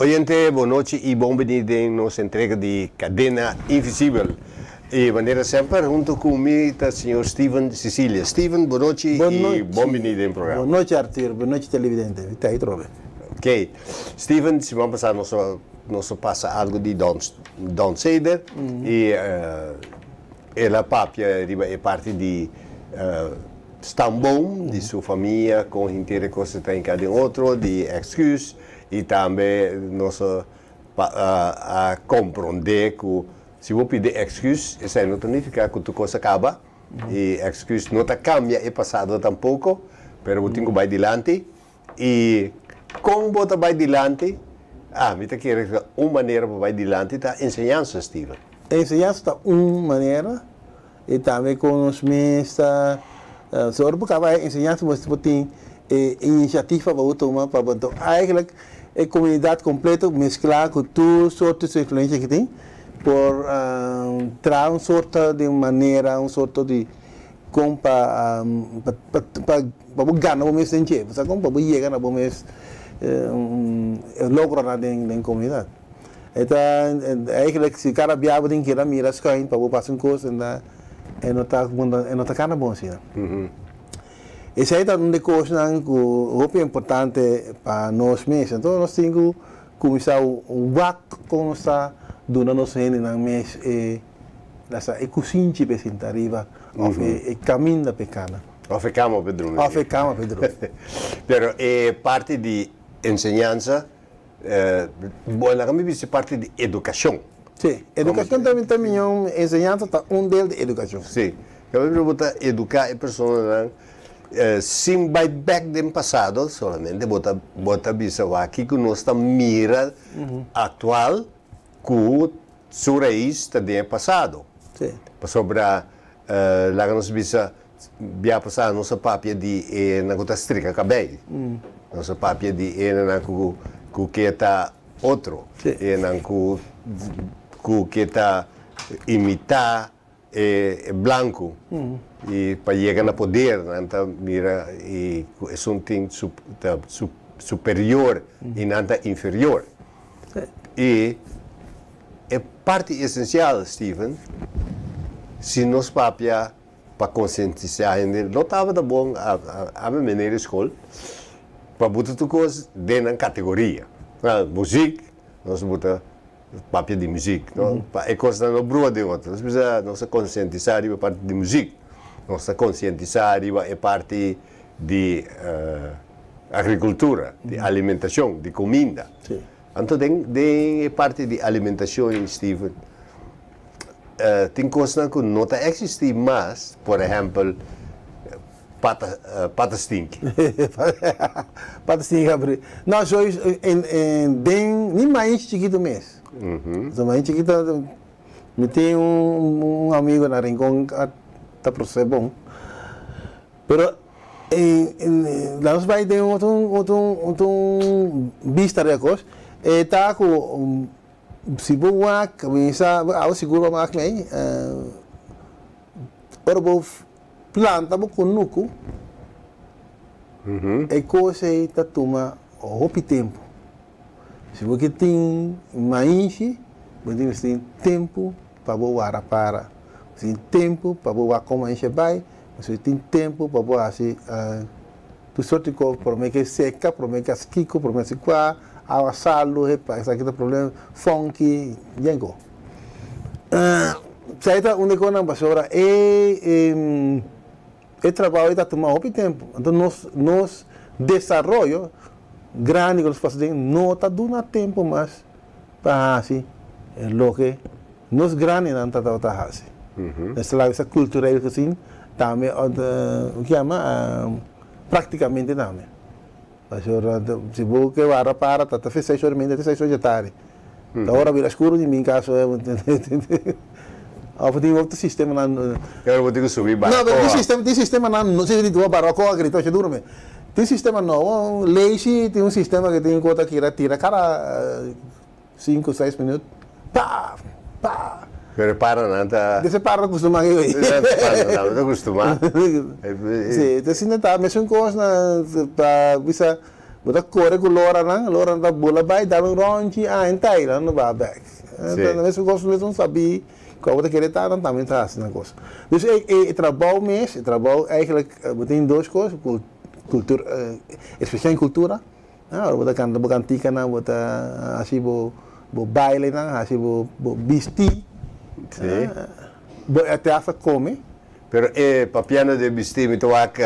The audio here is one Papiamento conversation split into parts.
Oyente, bon nochi y bon bini den nos entrega di Cadena Invisibel. Y manera semper, hunto cu mi ta señor Steven Cecilia. Steven, bon nochi y bon bini den programa. Bon nochi, Arthur. Bon nochi, televidente. Mi ta ahí trobe. Ok. Steven, siman pasa nos a pasa algo di Don Seder y el a papia riba e parti di stamboom di su famia, con henter e cos ta hinca den otro, di excuus. Y tambe nos a comprende cu si bo pidi excuus, esey no ta nifica cu tur cos a caba. Y excuus no ta cambia e pasado tampoco, pero bo tin cu bay dilanti. Y con bo ta bay dilanti? Ah, mi ta kere cu un manera pa bay dilanti ta enseñansa, Steven. Enseñansa ta un manera y tambe con nos mes ta, so ora bo caba e enseñansa bo tin e iniciativa pa bo tuma pa bo eigenlijk e comunidad completo mezcla cu tur soorto di influencia cu tin por traha un soorto di manera, un soorto di con pa pa bo gana bo mes den dje, bo sa con pa bo yega na bo mes logronan den comunidad. E ta eigenlijk si cada bia bo tin keda mira schuin pa bo pasa un cos e no ta e no ta cana bon asina. Esei ta un di e kosnan ku hopi importante pa nos mes. Anto nos tin ku kuminsá wak kon nos ta duna nos hendenan mes e e kusinchi pa e sinta ariba òf e kaminda pa e kana. Òf e kama pa e drumi. Òf e kama pa e drumi. Pero e parti di enseñansa, bo laga mi bisa e parti di edukashon. Sí, edukashon tambe ta miñon, enseñansa ta un del di edukashon. Sí, kaminda bo ta eduká e personanan sin bai bèk den pasado, solamente bo ta bo ta bisa wak kiko nos ta mira aktual ku su rais ta den e pasado. Sí. Pasobra laga nos bisa bia pasá nos a papia di e nan ku ta strika kabei, nos a papia di e nan ku ku ke ta Otro enan ku ku ke ta imitá e blanku i pa yega na poder nan ta mira i ku esun tin ta superior i nan ta inferior. I e parti esensial, Steven, si nos papia pa konsientisá hende no tabata bon a mi meneer di skol pa buta tur kos den nan kategoria. Muzik, nos buta papia di muzik, no? Pa e kosnan no brua den otro. Nos bisa nos a konsientisá riba e parti di muzik, nos ta konsientisá riba e parti di agrikultura, di alimentashon, di kuminda. Anto den den e parti di alimentashon, Steven, tin kosnan ku no ta eksistí mas, por ehèmpel, pata pata stinki. Pata stinki abri. No, sois en en den ni maishi chikitu mes. So maishi chikitu mi tin un un amigo na Rincon ta proces'é bon. Pero la nos bai den otro otro otro bista di e kos, e ta ku si bo wak kuminsá awe sigur bo wak mei ora bo planta bo kunuku e kos ei ta tuma hopi tempu. Si bo ke tin maishi bo tin mester tin tempu pa bo wara para, bo tin tempu pa bo wak kon maishi a bai, bo tin tempu pa bo hasi tur sorti di kos prome ke seka, prome ke hasi kiko, prome hasi kua, awa salu, hepa esaki ta problema, fonki, yen ko. Esaki ta un di e kosnan pasobra e e trabou ei ta tuma hopi tempu, anto nos nos desaroyo grandi ku nos pasa den no ta duna tempu mas pa hasi loke nos grandinan ta tabata hasi. Nos ta laga kulturel gezien tambe ku yama praktikamente tambe. Pasobra si bo ke wara para ta ta seis ora i media te seis ora dje tardi. Ta ora bira skuru di mi kaso of tin otro sistemanan. Ora bo tin ku subi barakoa. No, pero tin sistema tin sistemanan no si di barakoa grita osha durmi. Tin sistema nobo, ley si tin un sistema ku tin ku ta kira tira kada sinku seis minut pa pa. Pero e paranan ta. Dese para ta kustumá ke wei. Paranan ta kustumá. Si, ta asina ta mesun kos na pa bisa. Bo ta kore ku loranan, loranan ta bula bai, dal un rònchi, ah, en tai, nan no ba bèk. Sí. Nan mes kos mes un sabí ku abo ta kere ta, nan tambe ta hasi nan kos. Dus e e trabou mes, e trabou eigenlijk bo tin dos kos, kultur, ekspreshon i kultura. Ora bo ta kanta bo kantikanan, bo ta hasi bo bo bailenan, hasi bo bo bistí, Sí. bo te hasta kome. Pero e papiando di bistí mi ta wak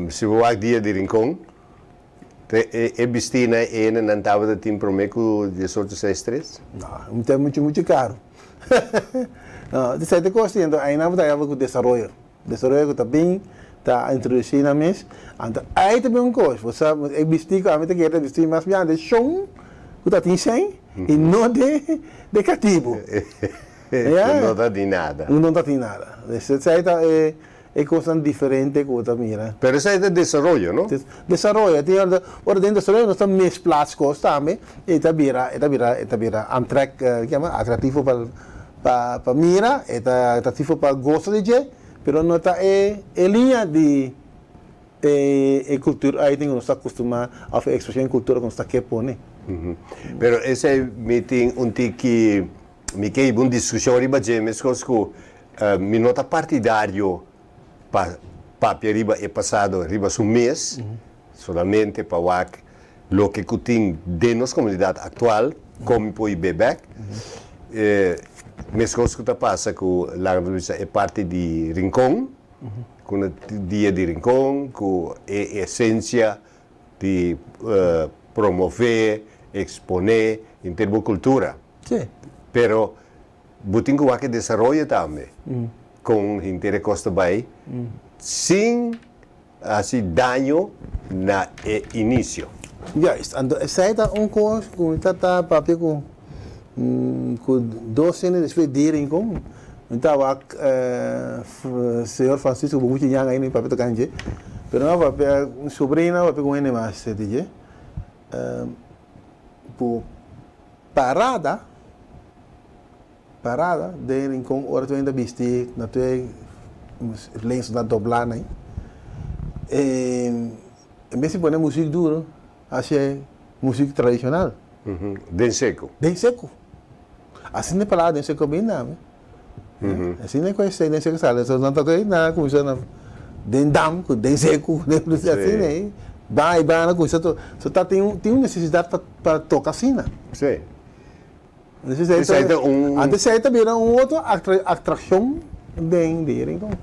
Si bo wak dia di Rincon, te e bisti na e nan tabata tin prome ku diesocho seis tres? No, un ta muchu muchu karu. No, di serte kos tin, anto einan bo ta haya ku desaroyo. Desaroyo ku ta bin, ta introdusí nan mes. Anto ei ta bin un kos, bo sa e bisti ku ami ta kere ta bisti mas bian de shon ku ta tin sèn i no de de katibu. Ku no ta tin nada. Ku no ta tin nada. Esei ta e E kosnan diferente ku bo ta mira. Pero esei ta desaroyo, no? Desaroyo. Tin ora ora den desaroyo nos ta mesplaats kos tambe i ta bira e ta bira e ta bira aantrek ke yama atractivo pa pa pa mira, e ta atractivo pa gosa di dje, pero no ta e e liña di e e cultuur uiting ku nos ta acostumá òf e expreshon cultura ku nos ta ke pone. Pero esei mi tin un tiki mi ke hiba un diskushon riba dje meskos ku Mi no ta partidario pa papia riba e pasado riba su mes, solamente pa wak loke ku tin den nos komunidat aktual, kon mi por hib'é bèk. Meskos ku ta pasa ku laga nos bisa e parti di Rincon, ku na dia di Rincon, ku e esensia di promové, eksponé henter bo kultura. Pero Bo tin ku wak e desaroyo tambe, kon henter e kos ta bai sin hasi daño na e inisio. Juist, anto esei ta un kos ku mi ta ta papia ku ku dos hende despues di Rincon, mi ta wak señor Francisco bo mucha yan ainda mi papia toka dje, pero mi a papia mi sobrina a papia ku un hende mas di dje, ku Parada, parada den Rincon ora tur hende ta bisti na tur e lensu ta doblá nan en bes di pone muzik duro hasi muzik tradishonal. Den seku. Den seku. Asina e palabra den seku a bini tambe. Asina e kuestion den seku sali. So nan ta koe nan a kuminsá na den dam ku den seku asina ei bai bai nan a kuminsá to so ta tin un tin un nesesidat pa pa toka asina. Sí. Esei ta un. Antes esei ta bira un otro atrakshon den di Rincon.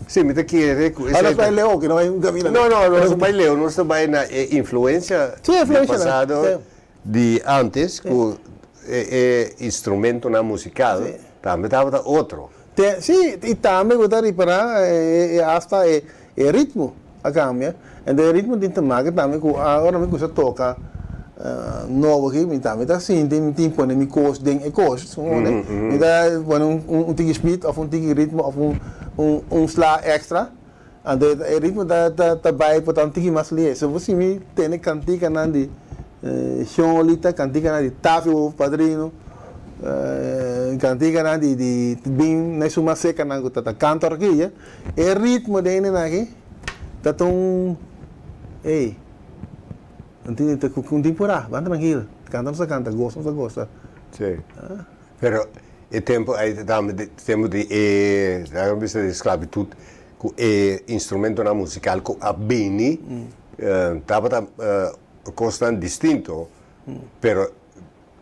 Sí, mi ta kere ku esei. Nos bai leu, ke no bai un kaminda. No, no, nos no bai leu, nos ta bai na e influensia di pasado di antes ku e instrumentonan musikal tambe tabata otro. Sí, i tambe bo ta ripará asta e ritmo a kambia. Enton e ritmo tin te make tambe ku ora mi kusa toka nobo aki mi tambe ta sinti mi tin pone mi kos den e kos. Mi ta pone un tiki speed òf un tiki ritmo òf un sla èkstra. Anto e ritmo ta bai por ta un tiki mas lihe. So bo si mi tene kantikanan di Shonolita, kantikanan di Taffy Wolf Padrino, kantikanan di bin na e suma sekanan ku ta kanta orkiya, e ritmo den nan aki ta ta un ey, un tin purá, ban trankil, kanta nos ta kanta, gosa nos ta gosa. Sí. Pero e tempu ei ta tambe tempu di e laga mi bisa di sklabitut ku e instrumentonan musikal ku a bini tabata kosnan distinto pero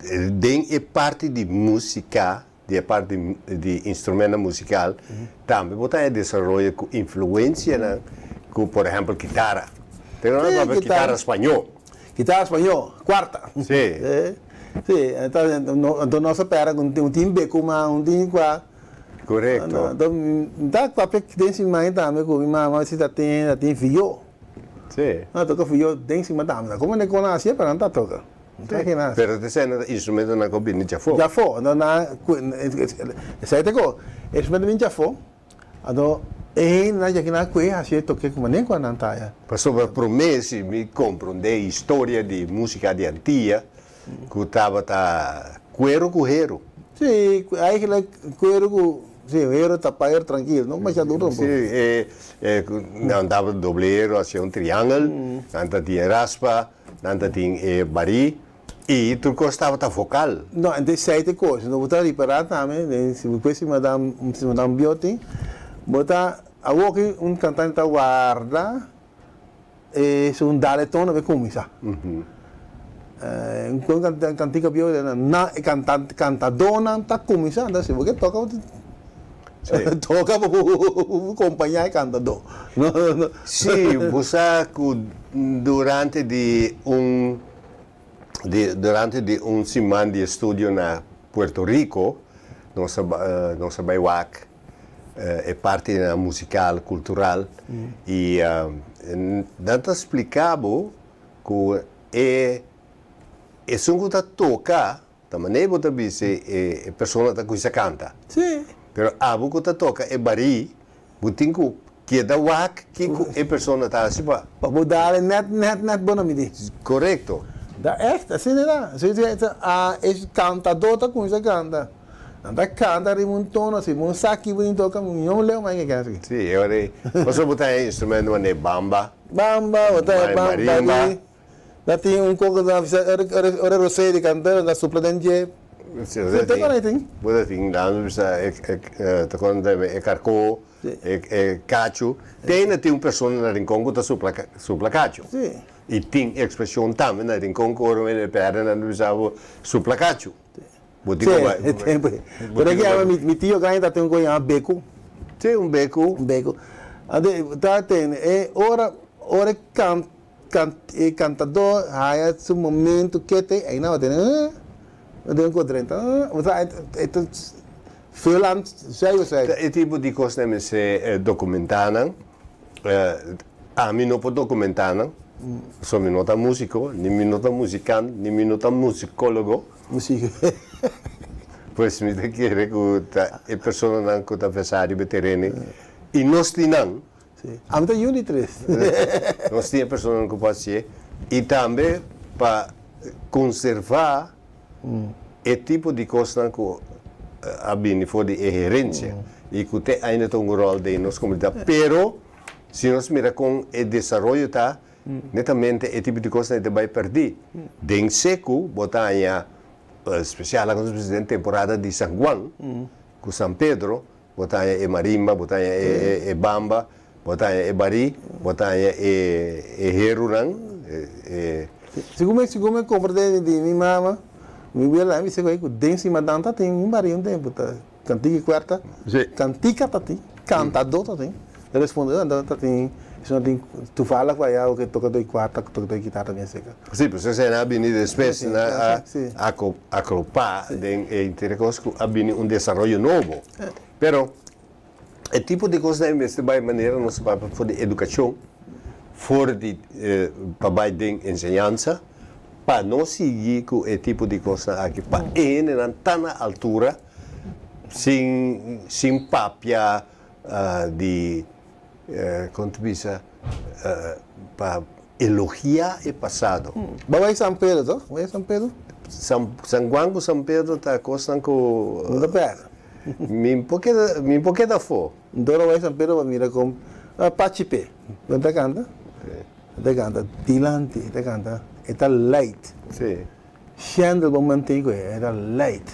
den e parti di musika di e parti di instrumentonan musikal tambe bo ta e desaroyo ku influensianan ku por ehèmpel kitara. Te papia kitara spañó. Kitara spañó, kuarta. Sí. Sí, anto nos a pera ku un tin bekuma, un tin kua. Korekto. Anto mi ta papia den siman tambe ku mi mama si ta tin ta tin fió. Sí. Nan a toka fió den siman tambe. Komo nan kono hasié pero nan ta toka. Sí, pero ta esei nan ta instrumentonan ku a bini djafó. Djafó, anto nan esei ta ko, e instrumento bini djafó. Anto e hendenan djaki nan a kue hasi e toke ku manera ku nan ta ya. Pasobra promé si mi komprondé historia di músika di Antia ku tabata kueru ku heru. Sí, eigenlijk kueru ku. Si, hero tapa hero trankil, no masha duro tampoco. Si, e, e, nan tabata doble hero, hacia un triangel, nan ta tin e raspa, nan ta tin e barí, i tur kos tabata vokal. No, ente esei ta e kos. No bo ta ripará tambe, den si bo kue si madam, si madam Bioti, bo ta, awor ki un kantante ta warda E su dale tono be cuminsa. Un cantica bieu de na e cantante cantadonan ta cuminsa entonces si bo ke toca bo toca bo compaña e cantador. Si bo sa cu durante di un durante di un siman di estudio na Puerto Rico nos a nos a bay wak e partinan musical, cultural y nan ta splica bo cu e esun cu ta toca ta manera bo ta bisa e persona ta cuminsa canta. Pero abo cu ta toca e bari bo tin cu keda wak kico e persona ta haci pa. Pa bo dale net net net bo na midi. Corecto. Ta echt asina ta. E cantador ta cuminsa canta. Nan ta canta riba un tono así, bo no sa ki bo tin toca, mi no leu mai ke kende así. Sí, e ora ei, pasobra bo ta haña instrumento manera bamba, Bamba, bo ta haña bamba marimba. di, nan tin un koko nan bisa ora ora ora Rosé di canta nan ta supla den dje. Sí, bo ta Te tin, tin. bo ta tin, nan bisa e e ta kon ta e karkó, e e kachu. Te ainda tin un persona na Rincon ku ta supla supla kachu. Sí. I tin ekspreshon tambe na Rincon ku ora wende pèrdè nan ta bisa bo supla kachu. Bo tin Sí, ku bai. e tempu ei. Bo Pero tin e ku ke bai. mi mi tio grandi ta tin un kos yama beku. Sí, un beku. Un beku. Anto ta tende e ora ora e kan kan e kantadó haya su momento kete ei nan bo tende bo tende un kos drenta bo sa e ta vul aan zuiver zuiver. Ta e tipo di kosnan mester dokumentá nan. Ami no por dokumentá nan, pasobra mi no ta músiko, ni mi no ta musikant, ni mi no ta musikólogo. Pues mi ta kere ku ta e personanan ku ta versá riba e tereno i nos tin nan. Ami ta yu di tres. Nos tin e personanan ku por hasié i tambe pa konservá e tipo di kosnan ku a bini for di e herensia i ku te ainda ta un ròl den nos komunidat. Pero si nos mira kon e desaroyo ta, netamente e tipo di kosnan ta bai pèrdí. Den seku bo ta haña, spesial laga nos bisa den temporada di San Juan ku San Pedro, bo ta haña e marimba, bo ta haña e bamba, bo ta haña e barí, bo ta haña e herunan, e. Segun mi segun mi komprende di mi mama, mi wela a bisa ku den Simadan ta tin un barí un tempu ta kantika i kuerta, kantika ta tin, kantadó ta tin, e responde anto ta tin esun ta tin toevallig ku aya ku toka doi kuarta ku toka doi kitara bien seka. Sí, pues esei nan a bini despues, nan a akropá den e inter kos ku a bini un desaroyo nobo. Pero e tipo di kosnan ei mester bai manera nos a papia for di edukashon, for di pa bai den enseñansa, pa no sigui ku e tipo di kosnan aki, pa e hendenan ta na altura sin sin papia di kon ta bisa pa elogiá e pasado. Bo bai San Pedro toch? Bo bai San Pedro? San San Juan ku San Pedro ta kosnan ku. No ta pèrdè. Mi por keda mi por keda afó. Dora bai San Pedro pa mira kon Pachi Pe. E ta kanta? E ta kanta dilanti, e ta kanta, e ta light. Sí. Shendel bo manten ku e, e ta light.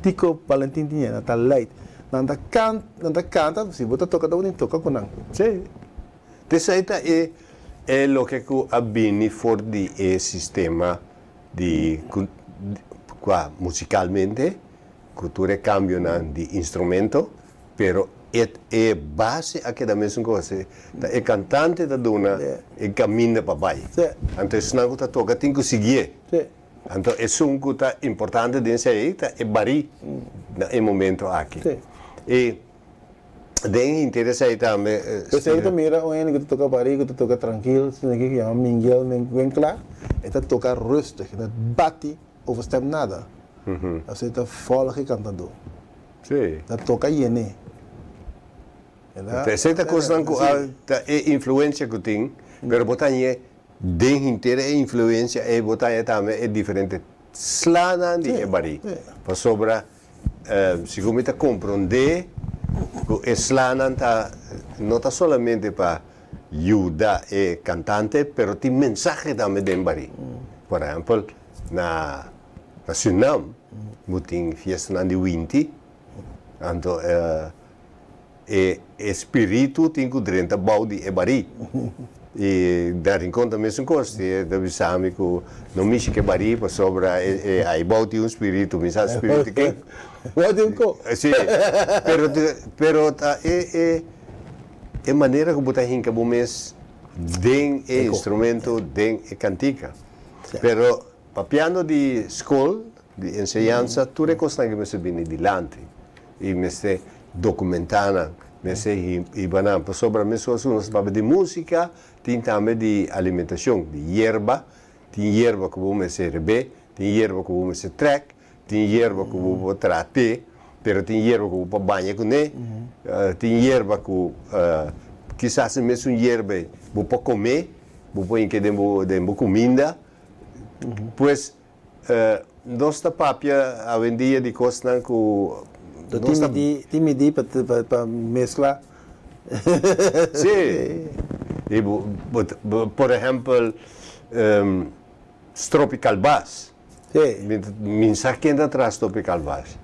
Tico Valentin tin e, ta light. Nan ta kan, nan ta kanta, si bo ta toka ta bo tin toka ku nan. Sí. T'esei ta e e loke ku a bini for di e sistema di ku kua musikalmente ku tur e kambionan di instrumento, pero e e base a keda mesun kos, ta e kantante ta duna e kaminda pa bai. Anto esnan ku ta toka tin ku siguié. Anto esun ku ta importante den esei ta e barí na e momento aki. E den henter esei tambe. Esei ta mira un hende ku ta toka barí, ku ta toka trankil, asina ke yama Mingel Winkelaar, e ta toka rustig, e ta bati overstem nada. Asina e ta volg e kantadó. Ta toka yené. Esei ta kosnan ku a ta e influensia ku tin, pero bo ta hañ'é Den henter e influencia ei bo ta haña tambe e diferente slanan di e barí. Pasobra Segun mi ta komprondé ku e slanan ta no ta solamente pa yuda e kantante pero tin mensahe tambe den barí. Por ehèmpel na na Surinam bo tin fiestanan di winti anto E spiritu tin ku drenta bou di e barí. I na Rincon ta mesun kos. E ta bisa mi ku no mishi ku e barí pasobra e ai bou tin un spiritu. Mi sa spiritu ken. Bou tin un ko. Si. Pero pero ta e e e manera ku bo ta hinka bo mes den e instrumento, den e kantika. Pero papiando di skol, di enseñansa, tur e kosnan ke mester bini dilanti. I mester dokumentá nan, mester hiba nan, pasobra meskos ku nos ta papia di músika, tin tambe di alimentashon, di yerba, tin yerba ku bo mester rebé, tin yerba ku bo mester trèk, tin yerba ku bo por traha té, pero tin yerba ku bo por baña kuné, tin yerba ku kisas e mesun yerba ei bo por komé, bo por hinka den bo den bo kuminda, pues Nos ta papia awendia di kosnan ku nos ta. Tin midí pa meskla. Sí. I bo, por ehèmpel, stropi kalbas. Sí. Mi sa ken ta traha stropi kalbas.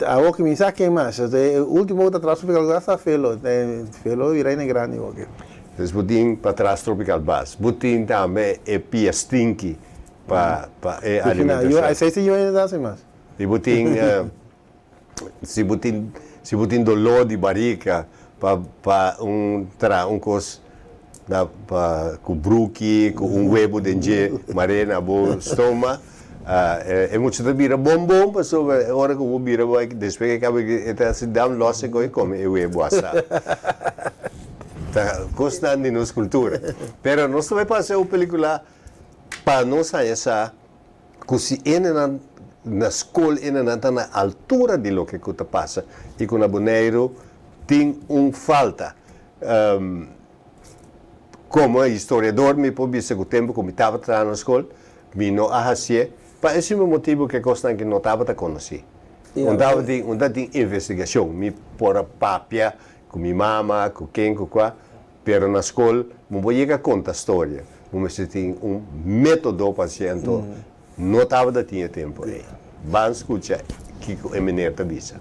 Awor ki mi sa ken mas. E último ku ta traha stropi kalbas ta Felo. Felo i Reina Grandi awor ki. Pues bo tin pa traha stropi kalbas. Bo tin tambe e pia stinki. Pa pa e alimentashon. Esei si yo ta hasi mas. Si bo tin si bo tin si bo tin doló di barika pa pa un traha un kos na pa ku bruki ku un webu den dje mar'é na bo stoma e mucha ta bira bon bon pasobra e ora ku bo bira bo despues ke kaba e ta hasi dam lòs e ko'i kome e webu asá. Ta kosnan di nos kultura. Pero nos ta bai pasa un pelikula. Pa nos haña sa ku si hendenan na skol hendenan ta na altura di loke ku ta pasa i ku na Boneiru tin un falta. Komo historiador mi por bisa ku tempu ku mi tabata traha na skol mi no a hasié pa e simpel motibu ku e kosnan aki no tabata konosí. Un tabatin un tabatin investigashon mi por a papia ku mi mama ku ken ku kua. Pero na skol bo por yega konta storia, bo mester tin un metodo pa hasi anto no tabata tin e tempu ei. Ban skucha kiko e meneer ta bisa.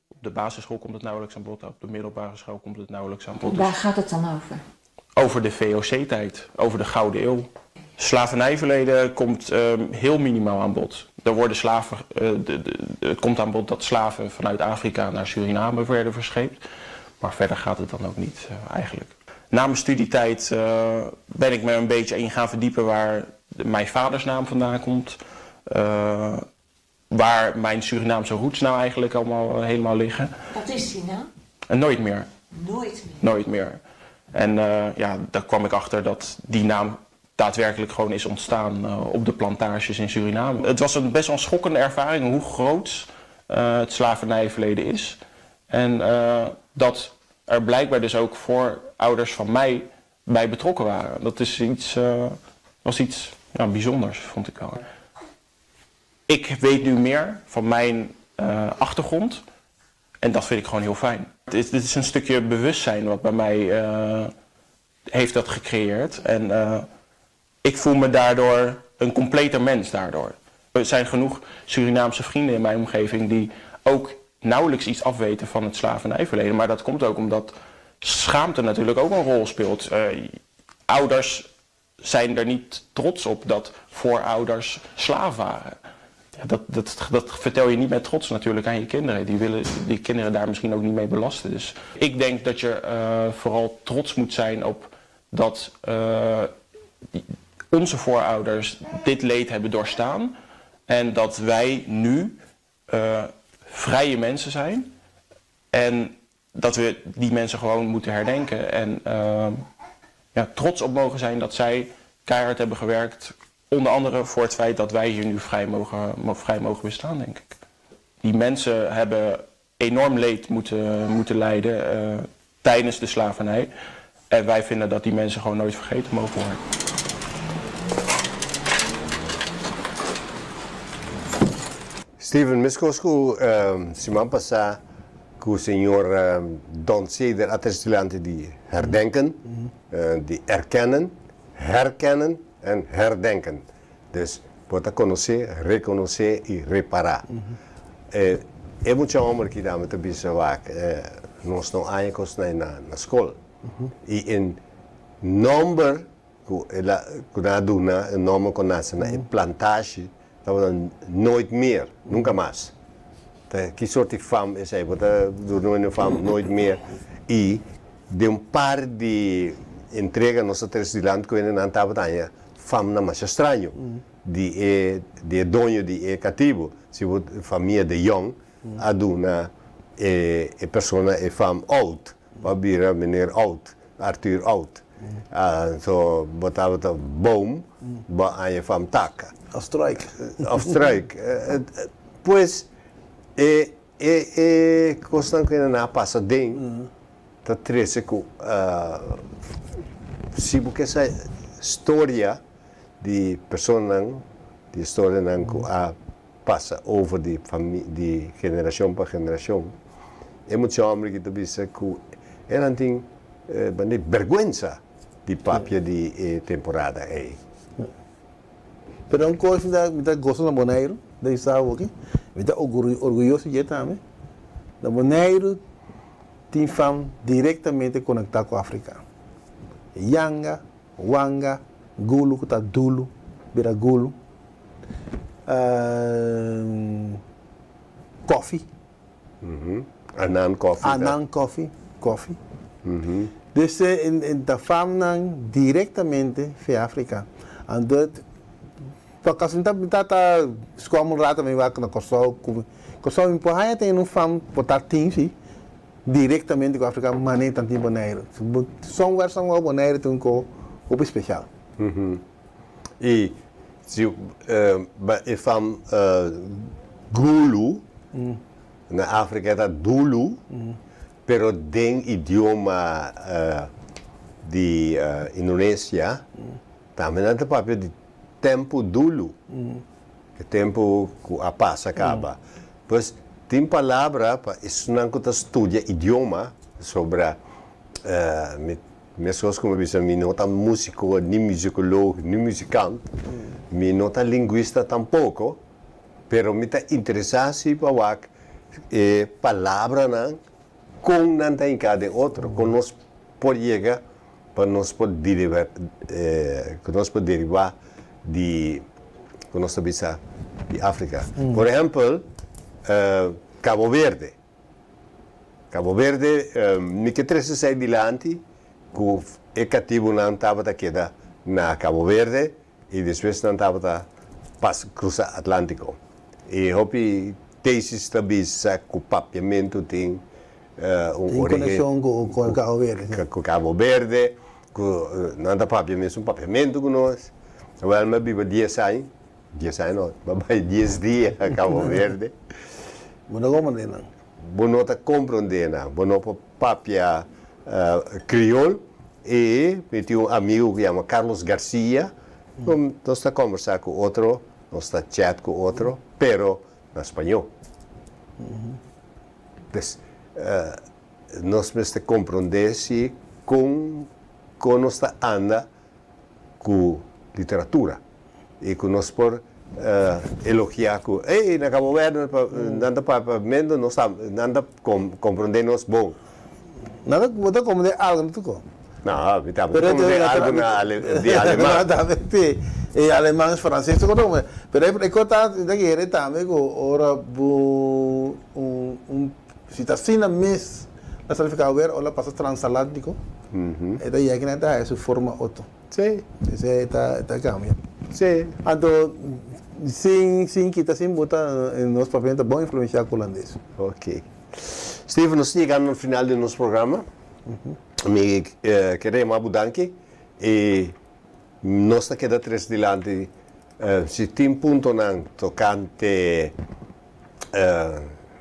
Op de basisschool komt het nauwelijks aan bod, op de middelbare school komt het nauwelijks aan bod. Waar gaat het dan over? Over de VOC-tijd, over de Gouden Eeuw. Slavernijverleden komt heel minimaal aan bod. Er worden slaven, het komt aan bod dat slaven vanuit Afrika naar Suriname werden verscheept. Maar verder gaat het dan ook niet eigenlijk. Na mijn studietijd ben ik me een beetje in gaan verdiepen waar mijn vaders naam vandaan komt. Waar mijn Surinaamse roots nou eigenlijk allemaal helemaal liggen. Wat is die nou? En nooit meer. Nooit meer? Nooit meer. En ja, daar kwam ik achter dat die naam daadwerkelijk gewoon is ontstaan op de plantages in Suriname. Het was een best wel schokkende ervaring hoe groot het slavernijverleden is. En dat er blijkbaar dus ook voorouders van mij bij betrokken waren. Dat is iets, was iets ja, bijzonders, vond ik wel. Ik weet nu meer van mijn achtergrond en dat vind ik gewoon heel fijn. Dit is een stukje bewustzijn wat bij mij heeft dat gecreëerd. En ik voel me daardoor een completer mens daardoor. Er zijn genoeg Surinaamse vrienden in mijn omgeving die ook nauwelijks iets afweten van het slavernijverleden. Maar dat komt ook omdat schaamte natuurlijk ook een rol speelt. Ouders zijn er niet trots op dat voorouders slaaf waren. Ja, dat, dat, dat vertel je niet met trots natuurlijk aan je kinderen. Die willen die kinderen daar misschien ook niet mee belasten. Dus ik denk dat je vooral trots moet zijn op dat onze voorouders dit leed hebben doorstaan. En dat wij nu vrije mensen zijn. En dat we die mensen gewoon moeten herdenken. En ja, trots op mogen zijn dat zij keihard hebben gewerkt. Onder andere voor het feit dat wij hier nu vrij mogen bestaan, denk ik. Die mensen hebben enorm leed moeten lijden tijdens de slavernij. En wij vinden dat die mensen gewoon nooit vergeten mogen worden. Steven, meskos ku siman pasá ku señor Don Ceder a trese dilanti di herdenken, di erkennen, herkennen en herdenken. Dus bo ta konosé, rekonosé i repará. E mucha hòmber ki dame ta bisa wak, nos no haña kosnan na skol. I e nòmber ku el a ku nan a duna e nòmber ku nase na e plantashi tabata Nooit Meer, Nunka Mas. Ta ki sorti fam esei? Bo ta duna un fam Nooit Meer i den un par di entrega nos a trese dilanti ku hende nan tabata haña famnan masha straño di e di e doño di e katibu, si bo famia de Jong a duna e e persona e fam Oud, bo a bira meneer Oud. Arthur Oud. So bo tabata boom, bo a haña fam tak. Of struik. Of struik. Pues e e e kosnan ku nan a pasa den ta trese ku si bo ke sa storia di personanan, di storianan ku a pasa over di di generashon pa generashon, e mucha hòmber ki ta bisa ku e nan tin band'e bèrgwensa di papia di e temporada ei. Pero un kos mi ta mi ta gosa na Boneiru, den sa awoki, mi ta orguyoso dje tambe, na Boneiru tin fam direktamente konektá ku Afrika. Yanga, Wanga, Gulu ku ta Dulu, bira Gulu. Kofi. Anan kofi ta. Anan kofi, kofi. Dus ta famnan direktamente fe Afrika. Anto pa kaso mi ta mi ta ta skòm un rato mi wak na Kòrsou ku Kòrsou mi por haña tene un fam por ta tin si Directamente cu Africa mane tan tin Bonaire. Somewhere somehow Bonaire tin un co hopi special. Y si e fam Gulu na Africa ta Dulu pero den idioma di Indonesia tambe nan ta papia di tempo dulu. E tempu ku a pasa kaba. Pues tin palabra pa esnan ku ta studia idioma, pasobra mi meskos ku mi bisa mi no ta músiko, ni muzikolog, ni muzikant, mi no ta lingwista tampoko, pero mi ta interesá si pa wak e palabranan kon nan ta hinká den otro, kon nos por yega pa nos por deriva ku nos por derivá di ku nos ta bisa di Afrika. Por ehèmpel, Cabo Verde. Cabo Verde, mi ke trese esei dilanti ku e katibunan tabata keda na Cabo Verde i despues nan tabata pas krusa Atlántiko. I hopi tesis ta bisa ku papiamentu tin un Tin origen konekshon ku ku Cabo Verde, si. Ku Cabo Verde, ku nan ta papia mesun papiamentu ku nos. Wèl mi a biba dies aña, dies aña no, mi a bai dies dia Cabo Verde. Bo no komprendé nan. Bo no ta komprendé nan, bo no por papia kriol. I mi tin un amigu ku yama Carlos Garcia, nos ta kòmbersá ku otro, nos ta chat ku otro, pero na spañó. Pues, nos mester komprondé si kon kon nos ta anda ku literatura i ku nos por elogiá ku, ey, na Cabo Verde nan ta papia mendo, nos ta, nan ta komprondé nos bon. Nan ta, bo ta komprondé algu no tuko? No, mi ta komprondé algu na di aleman. Sí, e aleman, franses, tuko ta komprondé. Pero e kos ta, mi ta kere tambe ku ora bo un un si ta asina mes la sali Cabo Verde ora pasa transatlántico e ta yega kinan e ta haya su forma otro. Sí. Esei e ta e ta cambia. Sí. Anto sin sin kita sin buta nos papiamento ta bon influencia ku hulandes. Ok. Steven, nos ta yegando na final di nos programa. Mi kere yama bo danki i nos ta keda tres dilanti si tin puntonan tokante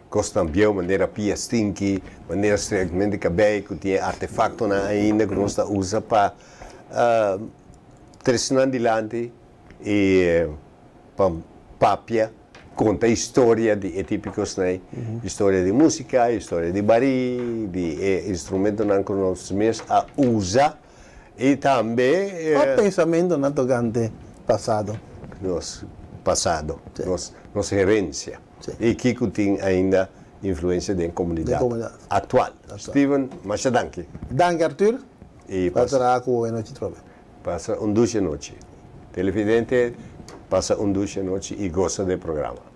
kosnan bieu manera pia stinki, manera strekment di kabei ku tin e artefaktonan ainda ku nos ta usa pa trese nan dilanti i pa papia. Konta historia di e tipo kosnan, historia di músika, historia di barí, di e instrumentonan ku nos mes a usa i tambe E pensamentunan tokante pasado. Nos pasado, nos herensia. I kiko tin ainda influensia den komunidat aktual. Steven, masha danki. Danki, Arthur. I pasa ku anochi trobe. Pasa un dushi nochi. Televidente, pasa un dushi nochi i gosa di e programa.